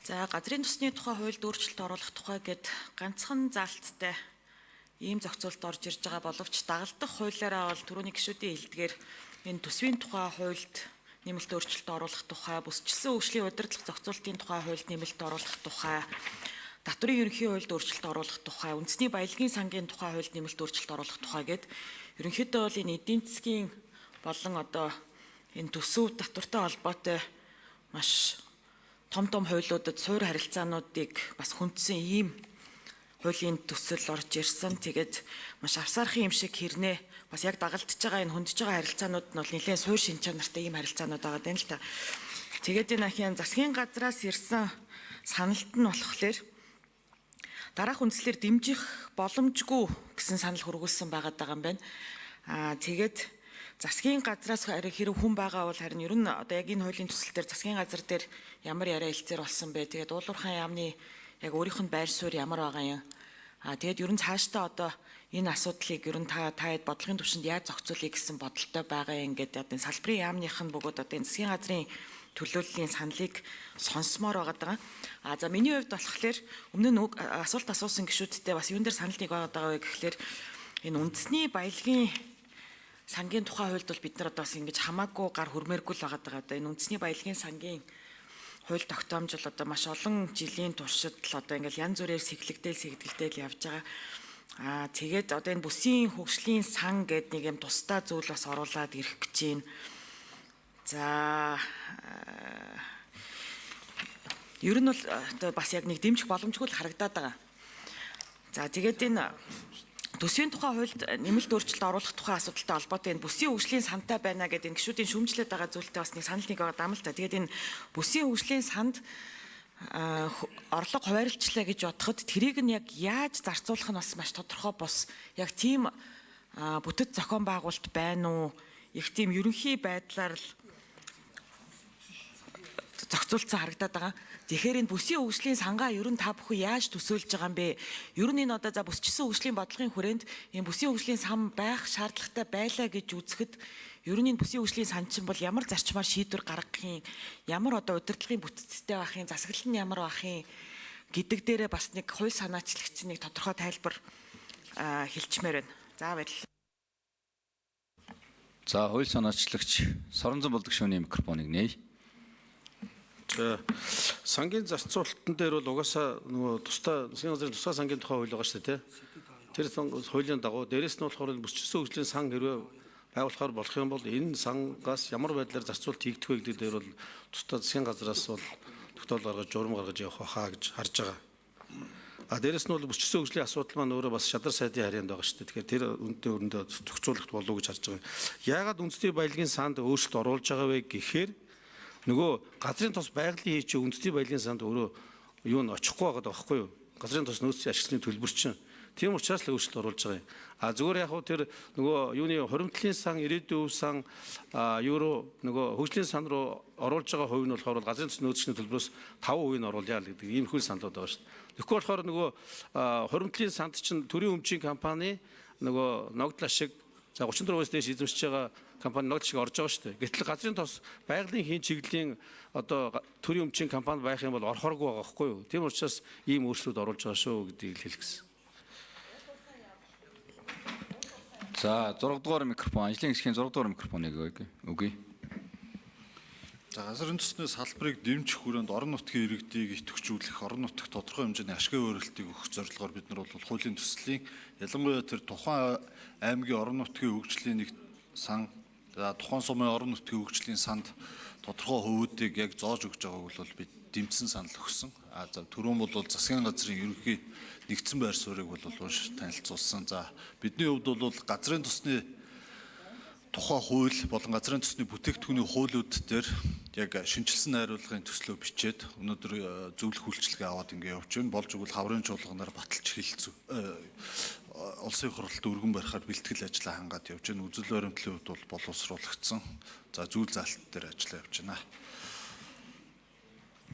За, газрын тосны тухай хуульд өөрчлөлт оруулах тухай гэд ганцхан заалттай ийм зохицуулалт орж ирж байгаа боловч дагалдах хуулиараа бол түрүүний гишүүдийн хэлдгээр энэ төсвийн тухай хуульд нэмэлт өөрчлөлт оруулах тухай, бүсчилсэн хөгжлийн удирдлага зохицуулалтын тухай хуульд нэмэлт оруулах тухай, татврын ерөнхий хуульд өөрчлөлт оруулах тухай, үндэсний баялагын сангийн тухай хуульд нэмэлт өөрчлөлт оруулах тухай гэд ерөнхийдөө бол энэ эдийн засгийн болон одоо энэ төсөв татвартай холбоотой маш том том хуулиудад суур харилцаануудыг бас хүндсэн ийм хуулийн төсөл орж ирсэн. Тэгээд маш авсаархан юм шиг хэрнээ бас яг дагалдж байгаа энэ хөндөж байгаа харилцаанууд нь бол нэлээд суур шин чанартай ийм харилцаанууд байгаа даа л та. Тэгээд энэ ахын засгийн газраас ирсэн саналт нь болохоор дараах үндслээр дэмжих боломжгүй гэсэн санал хүргүүлсэн байгаад байгаа юм байна. Аа, тэгээд засгийн газраас хэрэг хүн байгаа бол харин ер нь одоо яг энэ хуулийн төсөл дээр засгийн газар дээр ямар яриа хэлцээр болсон бэ? Тэгээд уулуурхайн яамны яг өөрийнх нь байр суурь ямар байгаа юм? Аа, тэгээд ер нь цаашдаа одоо энэ асуудлыг ер нь та таад бодлогын түвшинд яаж зохицуулъя гэсэн бодолтой байгаа юм гэдэг одоо энэ салбарын яамных нь бөгөөд одоо энэ засгийн газрын төлөөллийн саналыг сонсомоор байгаа даа. А за, миний хувьд болохоор өмнө нь асуулт асуусан гишүүдтэй бас юун дээр санал нэг байгаа даа вэ гэхлээр энэ үндэсний баялагын сангийн тухай хуульд бол бид нар одоо бас ингэж хамаагүй гар хүрмээргүй л байгаа даа. Одоо энэ үндэсний баялагын сангийн хууль тогтоомж бол одоо маш олон жилийн туршид л одоо ингээл янз бүрээр сэглэгдээл сэгдгэлтэл явж байгаа. Аа, тэгээд одоо энэ бүсийн хөгжлийн сан гэдэг нэг юм тусдаа зүйл бас оруулаад ирэх гэж байна. За, ер нь бол одоо бас яг нэг дэмжих боломжгүй л харагдаад байгаа. За, тэгээд энэ төсвийн тухай хуульд нэмэлт өөрчлөлт оруулах тухай асуудалтай холбоотой энэ бүсийн хөгжлийн сантай байна гэдэг энэ гишүүдийн шүүмжлээд байгаа зүйлтэй бас нэг санал нэг байгаа даа л та. Тэгээд энэ бүсийн хөгжлийн санд орлого хуваарлцлаа гэж бодоход тэрийг нь яг яаж зарцуулах нь бас маш тодорхой бус. Яг тийм бүтэц зохион байгуулалт байна уу? Их тийм ерөнхий байдлаар л зохицуулсан харагдаад байгаа. Тэгэхээр энэ бүсийн хөгжлийн сангаа ер нь та бүхэн яаж төсөөлж байгаа юм бэ? Ер нь энэ одоо за бүсчсэн хөгжлийн бодлогын хүрээнд энэ бүсийн хөгжлийн сан байх шаардлагатай байлаа гэж үзэхэд ер нь энэ бүсийн хөгжлийн сан чинь бол ямар зарчмаар шийдвэр гаргах юм, ямар одоо удирдлагын бүтцтэй байх юм, засаглал нь ямар байх юм гэдэг дээрээ бас нэг хууль санаачлагч нэг тодорхой тайлбар хэлчмээр байна. За, баярлалаа. За, хууль санаачлагч Соронзон болдог шүүний микрофоныг нээе. За, сангийн зарцуулалтан дээр бол угаасаа нөгөө тусдаа засгийн газрын тусгай сангийн тухай хууль байгаа шүү дээ, тий. Тэр хуулийн дагуу дээрэс нь болохоор бүсчсэн хөгжлийн сан хэрвээ байгуулахаар болох юм бол энэ сангаас ямар байдлаар зарцуулалт хийгдэх вэ гэдэг дээр бол тусдаа засгийн газраас бол тогтоол гаргаж, журам гаргаж явах байхаа гэж харж байгаа. А дээрэс нь бол бүсчсэн хөгжлийн асуудал маань өөрөө бас шадар сайдын харьяанд байгаа шүү дээ. Тэгэхээр тэр үнэтэй өрөндөө зохицуулахт болов уу гэж харж байгаа. Яагаад үндэсний баялагын санд өөрчлөлт оруулж байгаа вэ гэхээр нөгөө газрын тос байгалийн хийч үндэсний баялагын санд өөрөө юу н очихгүй байгаа байхгүй юу? Газрын тос нөөцийн ашиглалтын төлбөр чинь. Тийм учраас л өөрчлөлт оруулж байгаа юм. А зүгээр яг хуу тэр нөгөө юуны хуримтлалын сан, ирээдүйн өв сан, юу руу нөгөө хөгжлийн сан руу оруулж байгаа хувь нь болохоор газрын тос нөөцийн төлбөрөөс 5% нь оруулъя л гэдэг ийм хөл саналууд байгаа шүү дээ. Тэгэхгүй болохоор нөгөө хуримтлалын санд чинь төрийн өмчийн компани нөгөө ногдол ашиг, за 34%-аас дээш эзэмшиж байгаа компани ногдол шиг орж байгаа шүү дээ. Гэтэл газрын тос байгалийн хийн чиглэлийн одоо төрийн өмчийн компани байх юм бол орохоргүй байгаа байхгүй юу? Тийм учраас ийм өөрчлөлт оруулж байгаа шүү гэдгийг хэлэх гэсэн. За, 6 дугаар микрофон, ажлын хэсгийн 6 дугаар микрофоныг өгье. За, газрын төсний салбарыг дэмжих хүрээнд орон нутгийн иргэдийг идэвхжүүлэх, орон нутагт тодорхой хэмжээний ашигын хувирлтыг өгөх зорилгоор бид нар бол хуулийн төслийн ялангуяа тэр тухайн аймгийн орон нутгийн хөгжлийн нэг сан, за тухайн сумын орон нутгийн хөгжлийн санд тодорхой хувиудыг яг зоож өгч байгааг бол бид дэмжсэн санал өгсөн. А за түрүүн бол засгийн газрын ерөнхий нэгдсэн байр суурийг бол унш танилцуулсан. За, бидний хувьд бол газрын тосны тухай хууль болон газрын төсний бүтээгдэхүүний хуулиуд дээр яг шинжилсэн найруулгын төслөө бичээд өнөөдөр зөвлөх үйлчилгээ аваад ингэ явж байна. Болж өгвөл хаврын чуулганаар баталж хэлэлцүү улсын хурлд өргөн барихаар бэлтгэл ажлаа хангаад явж байна. Үзэл баримтлалын хувьд бол боловсруулагдсан. За, зүйл заалт дээр ажиллаа явж байна.